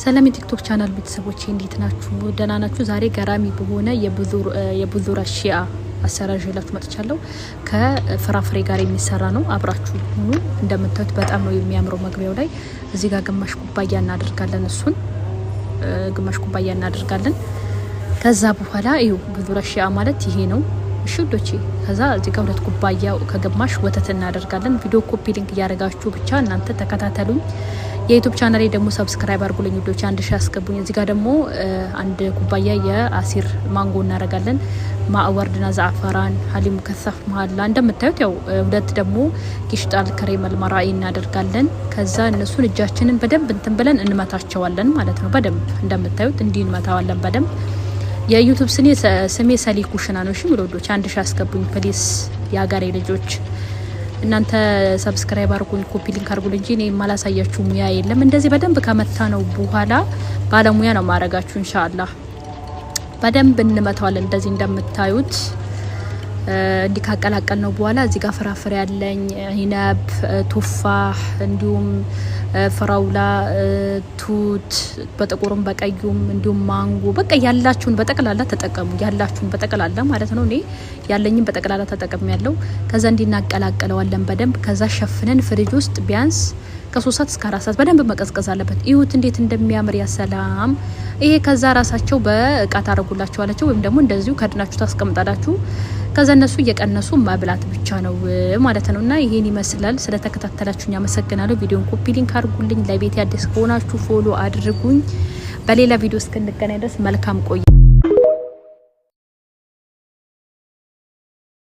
ሰላም የቲክቶክ ቻናል ቤተሰቦቼ፣ እንዴት ናችሁ? ደህና ናችሁ? ዛሬ ገራሚ በሆነ የ بذور الشيا አሰራር ይዤላችሁ መጥቻለሁ። ከፍራፍሬ ጋር የሚሰራ ነው። አብራችሁ ሁኑ። እንደምታዩት በጣም ነው የሚያምረው። መግቢያው ላይ እዚህ ጋር ግማሽ ኩባያ እናደርጋለን። እሱን ግማሽ ኩባያ እናደርጋለን። ከዛ በኋላ ይኸው بذور الشيا ማለት ይሄ ነው። እሺ ውዶቼ፣ ከዛ እዚህ ጋር 2 ኩባያ ከግማሽ ወተት እናደርጋለን። ቪዲዮ copy link እያደረጋችሁ ብቻ እናንተ ተከታተሉኝ። የዩቱብ ቻናሌ ደግሞ subscribe አድርጉልኝ ውዶቼ፣ 1000 አስገቡኝ። እዚህ ጋር ደግሞ 1 ኩባያ የ عصير ማንጎ እናደርጋለን። ماء ورد ና زعفران حليب مكثف محلى እንደምታዩት ያው ሁለት ደግሞ قشطة الكريم المراعي እናደርጋለን። ከዛ እነሱን እጃችንን በደንብ እንትን ብለን እንመታቸዋለን ማለት ነው። በደንብ እንደምታዩት እንዲህ እንመታዋለን በደንብ። የዩቱብ ስሜ ሰሊ ኩሽና ነው። እሺ ውዶች፣ 1000 አስገቡኝ please፣ የሀገሬ ልጆች፣ እናንተ subscribe አድርጉኝ፣ copy link አድርጉልኝ እንጂ እኔ የማላሳያችሁ ሙያ የለም። እንደዚህ በደንብ ከመታነው በኋላ ባለሙያ ነው ማረጋችሁ ኢንሻአላህ። በደንብ እንመታዋለን እንደዚህ እንደምታዩት። እንዲህ ካቀላቀልነው በኋላ እዚህ ጋር ፍራፍሬ ያለኝ عنب፣ تفاح፣ እንዲሁም فراولة፣ توت በጥቁሩም በቀዩም፣ እንዲሁም ማንጎ፣ በቃ ያላችሁን በጠቅላላ ተጠቀሙ። ያላችሁን በጠቅላላ ማለት ነው። እኔ ያለኝም በጠቅላላ ተጠቅሜያለው። ከዛ እንዲህ እናቀላቅለዋለን በደንብ። ከዛ ሸፍነን ፍሪጅ ውስጥ ቢያንስ ከ3 ሰዓት እስከ 4 ሰዓት በደንብ መቀዝቀዝ አለበት። እዩት እንዴት እንደሚያምር፣ يا سلام። ይሄ ከዛ ራሳቸው በእቃ ታረጉላችኋላችሁ ወይም ደግሞ እንደዚሁ ከድናችሁ ታስቀምጣላችሁ። ከዛ እነሱ እየቀነሱ መብላት ብቻ ነው ማለት ነው። እና ይሄን ይመስላል። ስለተከታተላችሁኝ አመሰግናለሁ። ቪዲዮን copy link አድርጉልኝ። ለቤት አዲስ ከሆናችሁ follow አድርጉኝ። በሌላ ቪዲዮ እስክንገናኝ ድረስ መልካም ቆይታ።